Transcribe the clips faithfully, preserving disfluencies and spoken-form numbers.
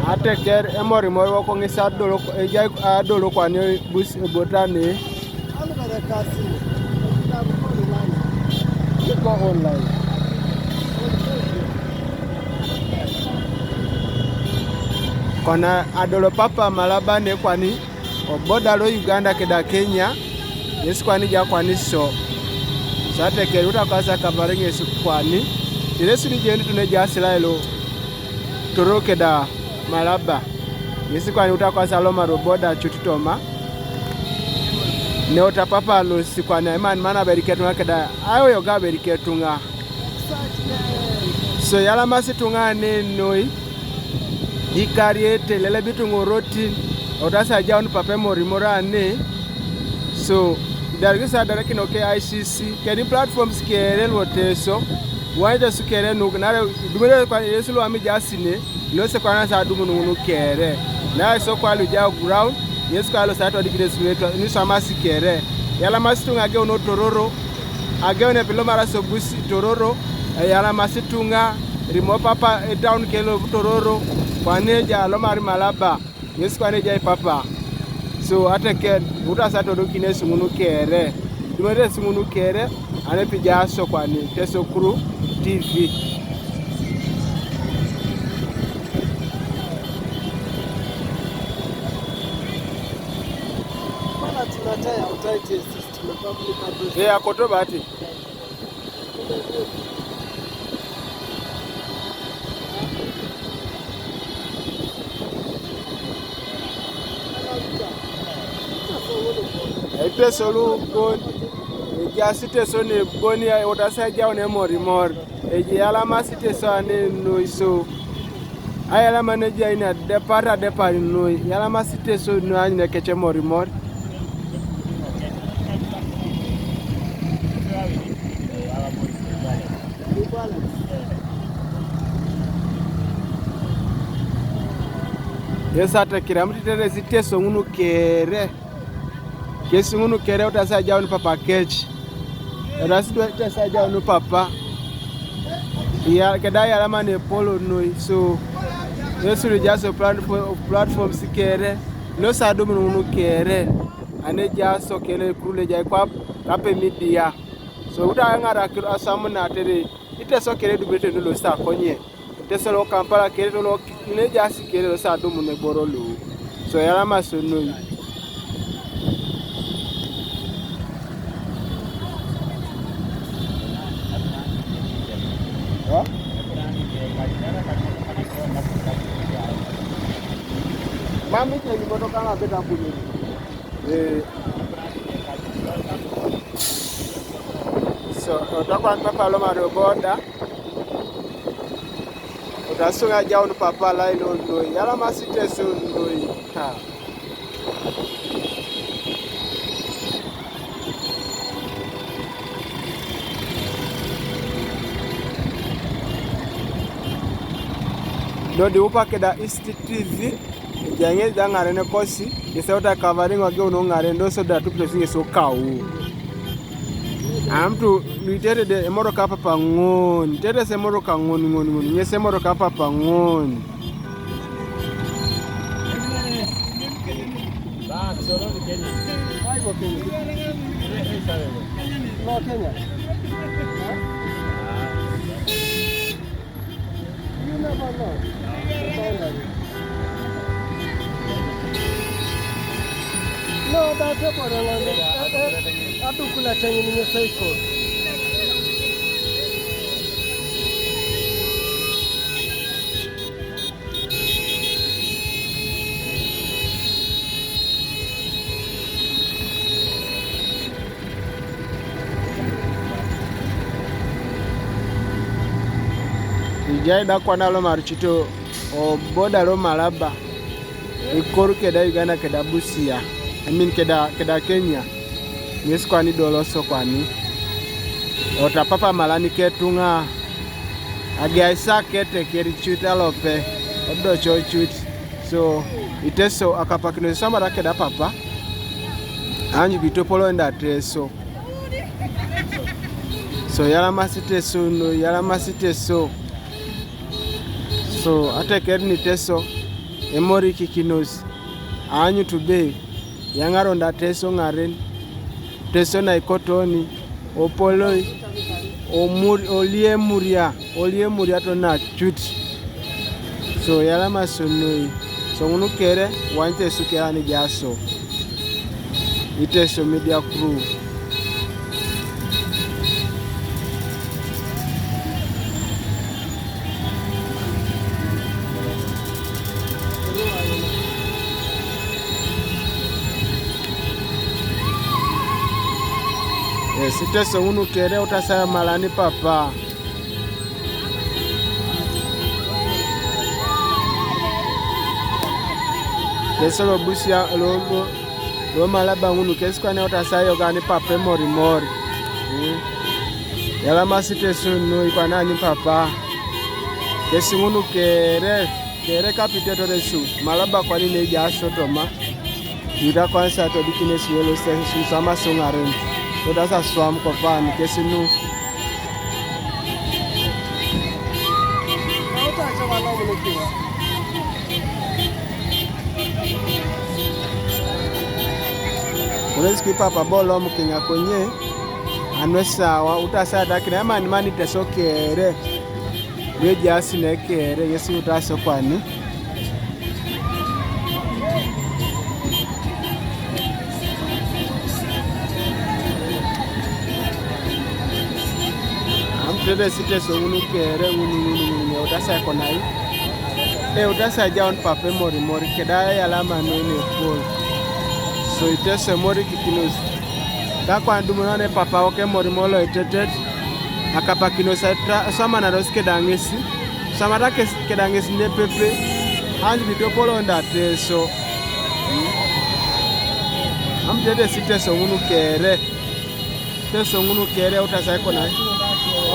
Ateker emorimor woko ŋesi adolo, ejai adolo kwani bus ebotani. Iko online. Kona adolo papa Malaba ne kwani o boda lo Uganda keda Kenya. Yesu kwani ja kwani so. So ateker uta kwasa kabare Yesu kwani. Yesu ni jendi tune ja silailo. Toro keda Malaba. Yesu kwani uta kwasa lomar o boda chutitoma. Ne uta papa lo si kwani iman mana beriketunga keda. Ayo yoga beriketunga. So yalamasi tuŋa ne noi, dikariete lelebi tuŋa orotin, otasa jaun papa emorimor ane. So idarikis adarakin o K I C C kedi platforms kere lo Teso, waja su kere nuk nare dumere kwa Yesu lo ami jasine. Lose kwana sa dumu nunu kere. Na so kwa lu ja ground. Yesu kwa lo sa to digire su eto ni so amasi kere. Yalamasi tuŋa ge uno tororo. Age one pilo mara so busi tororo. Yalamasi tuŋa rimo papa e town kelo tororo. Kwane ja lo mari Malaba. Yesu kwane ja papa. So ateker uta sa to do kine suŋunu kere. Dumere suŋunu kere. Ane pija so kwani Teso Kuru T V. Mana tunataya utaiti system public address. Eh, akoto bati. Eteso lu bon, ejaas Teso ne bon, ya otasa jaun emorimor, eji yalamasi Teso ane noiso. Ayalama ne jai na depar adepar noi, yalamasi Teso noi anyine kece emorimor. Yesu atekere amu titeresi Teso ŋunu kere. Kesi ŋunu kere otasa jaun papa kec. Otasi du etesa jaun papa. Ya keda yalama ne polo noi so. Yesu ni jaso platform, platforms kere. Lo sa dum ŋunu kere. Ane jaso kele kurule jai kwap kape media. So uta ŋara kiro asamu na tere. Iteso kere dubete lo sa konye. Teso lo Kampala kere to lo ne jasi kere lo sa dumu ne boro lo. So yalama so noi. Ha? Mami ke ni moto kama beta bunyi. Eh. So, otakwan papa lo mari o boda. Otasuŋa jaun papa lailon noi, yalamasi Teso noi. Ha. Dodi upa keda East T V, jaŋe da ŋaren kosi, ŋes uta covering wage unu ŋaren do so da tu place ŋes ukau. Am tu luitete de emoro ka papa ŋun, tete se emoro ka ŋun ŋun ŋun, ŋes emoro ka papa ŋun. Kenya. Kenya. You never know. No, that's a problem. Adukula tangini seiko. Ijai da kwana lo mar cito o boda lo Malaba. Ikor keda Uganda keda Busia. I mean keda, keda Kenya. Ŋes kwani doloso kwani. Ota papa malani ketuŋa. Agiaisa kete keri cut alope. Odoco cut. So, iteso akapakino samara keda papa. Anju bitopolo enda teso. So, yalamasi teso no, yalamasi teso. So, ateker ni teso, emorikikinos, aanyut be, yaŋaronda teso ŋaren, teso naikotoni, opoloi, omur-, oliemuria, oliemuria tonacut. So, yalama so noi, so ŋunu kere, wanyite su kere anijaso. Iteso Media Crew. Yes, iteso ŋunu kere utasa malani papa. Iteso lo Busia, lo, lo, lo Malaba ŋunu kesi kwane utasa yogani papa emorimori. Mm. Yalamasi iteso nu ikwana ni papa. Kesi ŋunu kere, kere kapite toresu. Malaba kwani neja sotoma. Yuda kwanza todikines yolo se susama suŋaren. Todasa swam kopan kesi nu. Kuresi ki papa bolo mukinya konye. Anwe sawa utasa takina mani mani teso kere. Lwe jasi ne kere, Yesu utaso kwani. Am tebe site so ŋunu kere, ŋunu, ŋunu, ŋunu, ŋunu, utasa konai. E, utasa jaun pape mori, mori, keda yalama no ne pol. So iteso mori kikinus. Ka kwan dumunane papa oke mori molo itetet. Akapakino sa tra, sama na dos kedaŋesi. Sama ta kes kedaŋesi nepepe. Anju bitopolo nda teso. Am tete si teso ŋunu kere. Teso ŋunu kere utasa kona.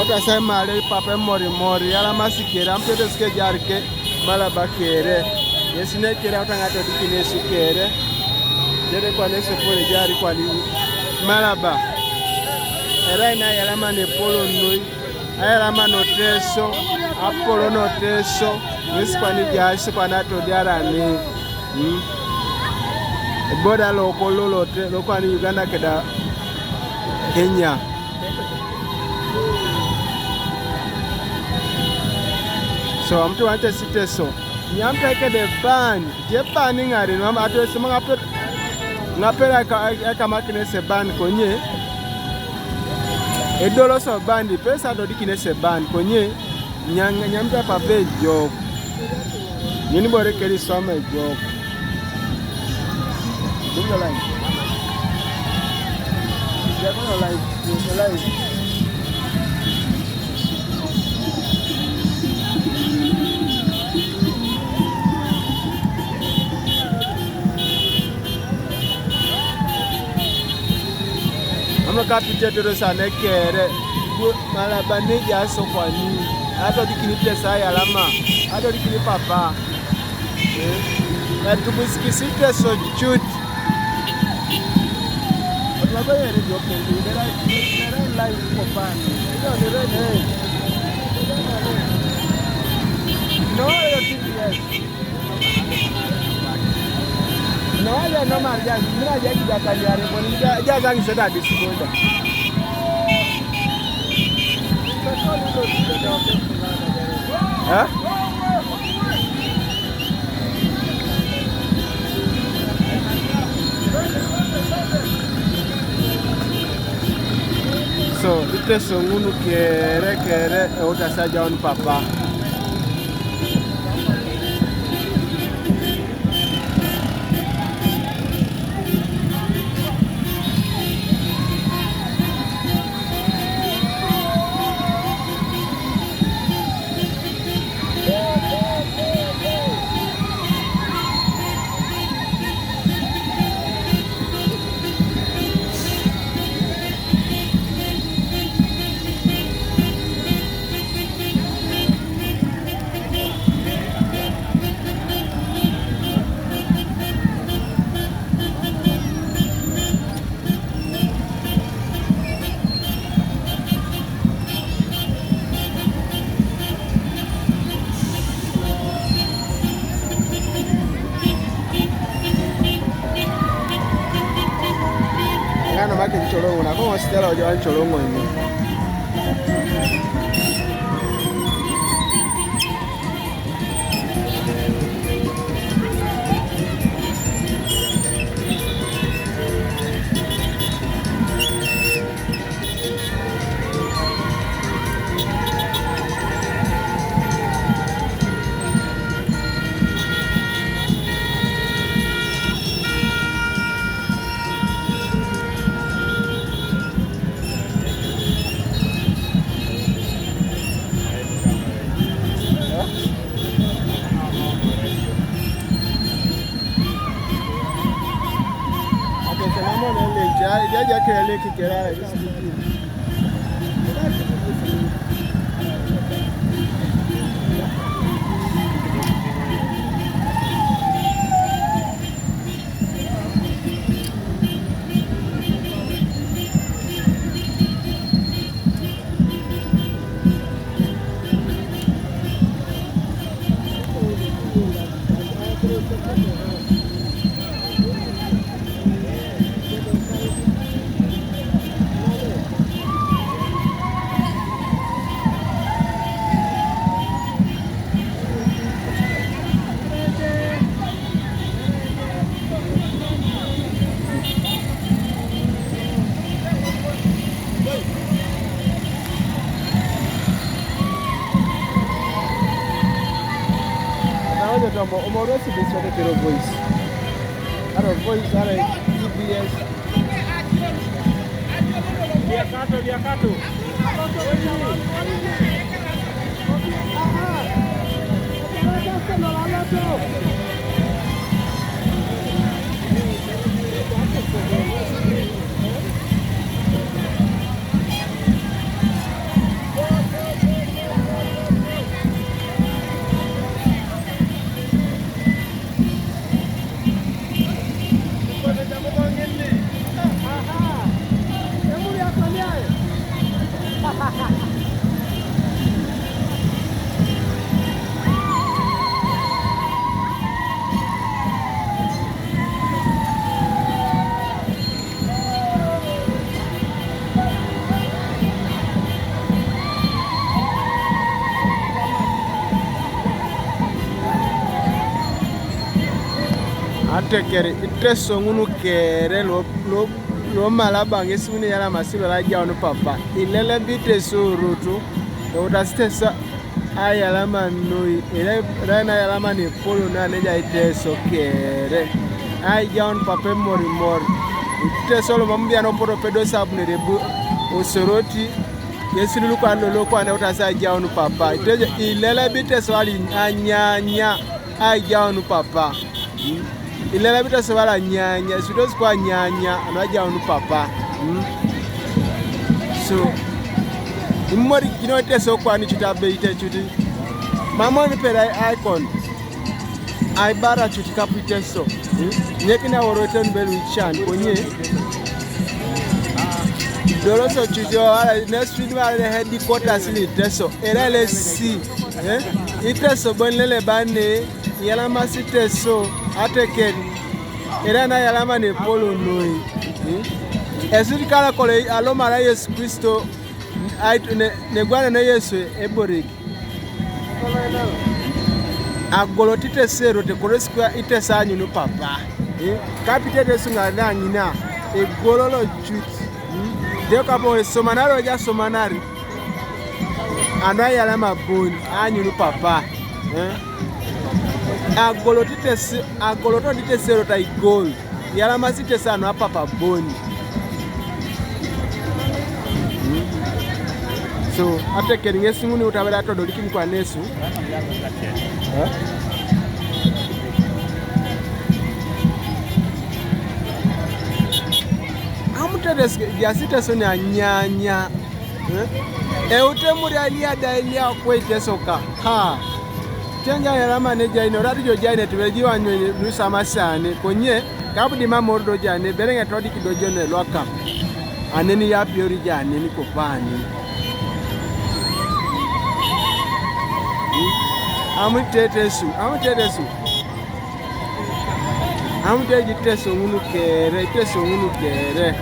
Utasa male papa mori mori. Yala masi kere. Am tete sike jarke. Malaba kere. Yesi ne kere utaŋa todikine su kere. Tete kwane se pole jari kwani. Malaba. Era ina yalama ne polo noi. Ayalama no teso. Apolo no teso. Wesi kwani jasi kwana to diara ni. Hmm. Boda lo kolo lo te, lo kwani Uganda keda Kenya. So, am tu wante site so. Nyam ta kede ban. Je ban ŋari, mam atu sima ŋape, ŋape eka, eka makine se ban konye. Edolo so ban di pesa do dikine se ban konye. Nyam, nyam ta pape jok. Nini bore keri some jok. Bring your life. Get on your life. Your life. Ama kapite toro sane kere. Malaba ni ja so kwani. Ato dikini pesa ya lama. Ato dikini papa. Eh? Atubusikisi pesa jut. But my boy, very good. They don't, they don't like for fun. You know, they don't, hey. No, you're T V S. No, ya normal, ya, mira, ya que ya cambiaron, bueno, ya, ya están cerrados, disculpa. ¿Eh? So, ite songunu kere kere, e uta sa jaun papa. Ngano make cholongo na ko Stella ojo an cholongo ni. Naojo tombo, omoro si biswa de kero voice. Aro voice, aro G P S. Biakato, biakato. Atekeri, iteso ng'unu kere lo, lo, lo mala bang'esi ng'ini yala masilo la jaun papa. Ilele biteso rutu, eutasitesa ayalama noi, ele, rena ayalama ni polo na neja iteso kere. Ai jaun papa emorimor. Iteso lo mamu biano poto pedo sabu ne rebu osoroti. Yesu lulu kwa lolo kwa ne utasa jaun papa. Itejo ilele biteso ali anyanya. Ai jaun papa. Hmm? Ilele biteso bala nyanya. Sudos kwa nyanya. Ano jaun papa. Hmm? So, Imori kino Teso kwani chuta beite chuti. Mamon pera icon. Ai bara chuti kapu Teso. Nyeki na woro ten belu chan konye. Doloso chuti o ala ne swin wala ne headquarters ni Teso. Era le si. Eh? Iteso bon lele bane. Yala masi Teso. Ateken. Era na yala mane polo noi. Eh? Esuri kala kole alo mara Yesu Kristo. Ai ne ne gwana na Yesu eborek. Agolo titesero te kore sikwa itesa anyunu papa. Eh? Kapite Teso nga na ngina. Egolo lo chut. Hmm? De kapo somanaro ja somanari. Ano ayala mabon anyunu papa. Eh? Agolo titese agolo to titesero ta igol. Yala masite sano apapa boni. Hmm? So, after keringe singuni utabela todo likini kwa nesu. Eh? Amutede yasite soni anyanya. Eh? Eute muri alia da elia kwe Teso ka. Ha. Chenja yala mane jaine, orati jo jaine, tibe jiwa nywe nusa masane. Konye, kabdi ma mor do jane, berenge todi kido jone lwaka. Aneni ya piori jane ni kopani. Amu tetesu, amu tetesu. Amu teji Teso ngunu kere, Teso ngunu kere.